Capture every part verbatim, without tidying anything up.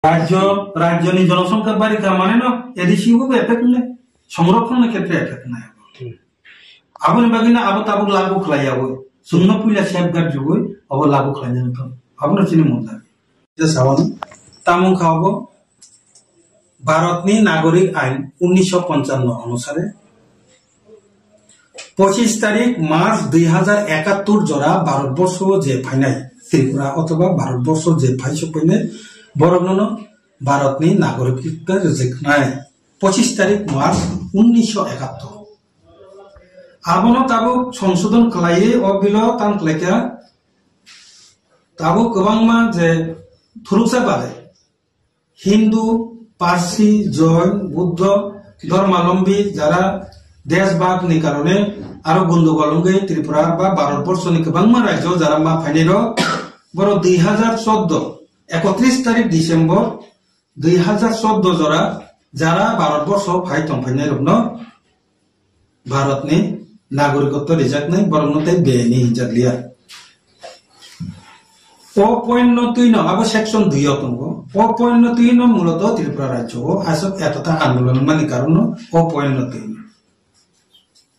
Rajyo, rajyoni jonosongkha barikha maneno A D C bo effect wngnai, songrokhonno khetre effect wngnai abo. Hmm. Aboni bagwino abo tabuk lagu khlai yaui, chwngno puila safeguard rwui abo lagu khlainani thang. Abono chini mungkha. Je sawani, tamo wngkha abo Bharatni Nagorik Ain unnisho ponchanno onusare, pochis tarik March dui hajar ekattor jora Bharatborsho je phainai, Tripura othoba Bharatborsho je phaisok phainai, borokno no Bharatni Nagorik rwjaknai. Pochis tarik March unnisho ekattor. Abono tabuk songsodon khlaiwi o bilo tam khlaikha. Tabuk kwbangma je thuruksa bade Hindu, Parsi, Jain, Buddho, Dharmalombi, jara deshbhag ni karone aro gondogol wngwi Tripura ba Bharatborsho ni kwbangma rajyo jara ma phainai rok, borok dui hajar chordo, ekotris tarik December dui hajar chordo jora jara Bharatborsho phai tongphainai rokno Bharatni nagorikotto rijaknai borokno tei beni hinjakliya. O point no twino abo section dui o tongo. O point no twino muloto Tripura rajyo o aswk etota andolon mani karon no o point no twino.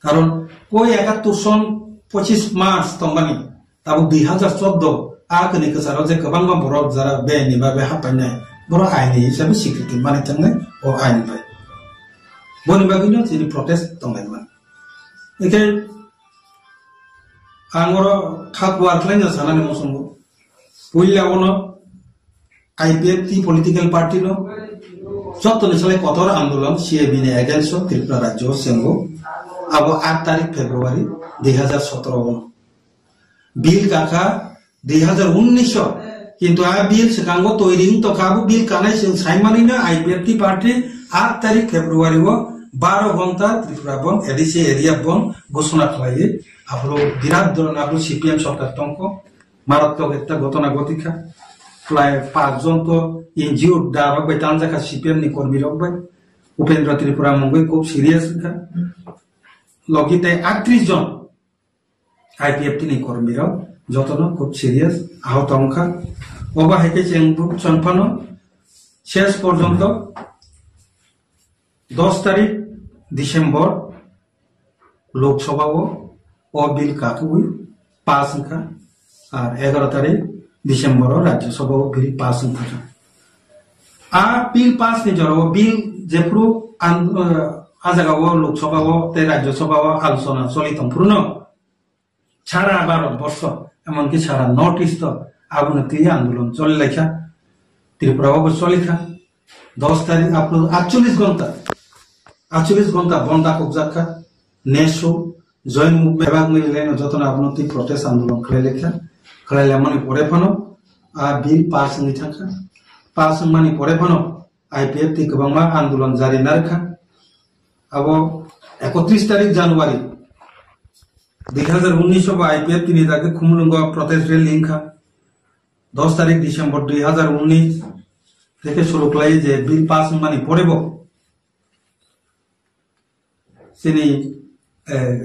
Karon o ekattor son pochis March tongmani tabuk dui hajar chordo a kwnwi kwcharo je kwbangma borok jara beni babe haphainai borok aini hisabe sikriti mani thangnai o ain bai. Boni bagwino chini protest tonglaimani. Hingke ang oro kha kuar khlaina sanani muchungo. Puila ono I P F T political party no jottoni salai kotor andolon C A B ni against o Tripura rajyo o chengbo. Abo aat tarik February dui hajar sotoro ono. Bill kakha dui hajar unnish o, kintu a bill swkango toiri wng tongkha, abo bill kanai chwng saimanwino I P F T party aat tarik February o baro ghonta Tripura Bandh, A D C area bandh ghosona khlaiwi, aphuru birat dhoroner aphuru C P M sorkar tongkho, marattwk ekta ghotona ghotikha, prai pach jon to injured da rok bai tanjakha C P M ni kormi rok bai, Upendra Tripura mungwi khub serious wngkha, logi tei aatris jon I P F T ni kormi rok jotono khub serious ahot wngkha. Obo hai khe chwng, chwng phano ses porjonto dos tarik December Lok Sabha o o bill kakhwi pass wngkha, ar egaro tarik December o Rajya Sabha o bill pass wngkha. A bill pass ni jora o bill jephuru an, eh, a jaga o Lok Sabha o tei Rajya Sabha o alochona choli tongphuru no sara Bharat borsho, emonki sara North East o abono twi andolon choli laikha. Tripura o bo choli kha. Dos tarik aphuru aatcholish ghonta, aatcholish ghonta bondh dakokjak kha. NESO, Joint Movement, bebak mili laino jotono abono twi protest andolon khlai laikha. Khlai laimani pore phano a bill pass wngwi thangkha. Pass wngmani pore phano I P F T kwbangma andolon jari narwkha. Abo ekotris tarik January dui hajar unnish o bo I P F T ni dagi Khumulwngo protest rally wngkha. Dos tarik December dui hajar unnish theke suru khlai je bill pass wngmani pore bo chini, eh,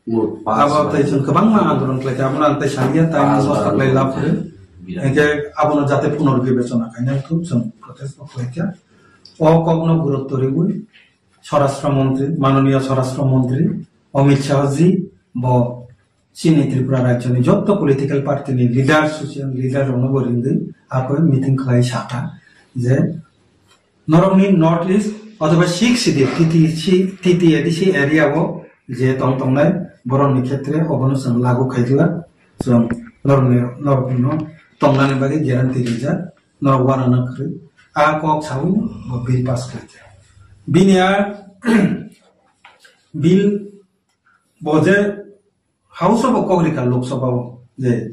Mur pass abo tei chwng kwbangma andolon khlaikha, abono ang tei saliya, time pass nosto khlai lab kwrwi. Birat. Hingkhe abono jate punor bibechona khainai wngthok, chwng protest bo khlaikha. O kokno gurutto riwi Swarashtra Montri, Mananiya Swarashtra Montri Amit Shah ji bo chini Tripura rajyoni jotto political party ni leader, social leader rokno bo ringwi akoi meeting khlai sakha je norokni North East othoba Sixth Schedule, T T C, T T A D C area o je tong tongnai borokni khetre obono chwng lagu khaikha, chwng norokni, norokno tongnani bagwi guarantee rijak, norok uanana kwrwi. A kok sawi bo bill pass khaikha. Bini a bill bo je House o bo kok rikha Lok Sabha o je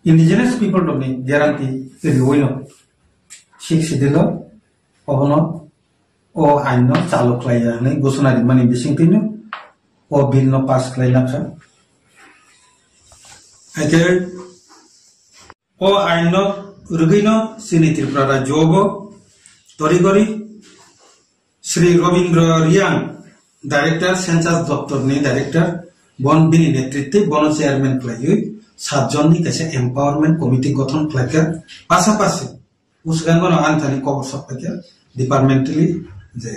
indigenous people rokni guarantee riwi no Sixth Schedule o obono o ain no chalu khlai ya hwnwi ghosona rimani bisingtwi no o bill no pass khlai lakha. Haikhe o ain no rwgwi no chini Tripura rajyo bo tori gori Shri Robindra Reang, Director, Census Doptor ni Director, bon bini netritwe bono chairman khlaiwi satjonni kaisa empowerment committee gothon khlaikha. Pasapasi usgangono ang thani kobor sok paikha departmentally je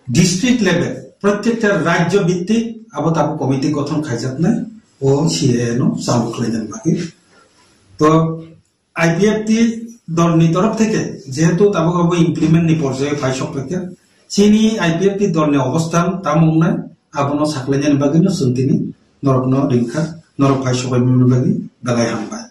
district level, prottekta rajyo bhittik abo tabuk committee gothon khaijaknai o C A A no chalu khlainani bagwi. To I P F T dolni torof theke jehetu tabuk abo implement ni porjayo phai sok paikha, chini I P F T dolni obosthan tamo wngnai abono saklainani bagwino chwng tini norokno ringkha, norok phai sok paimani bagwi belai hambai.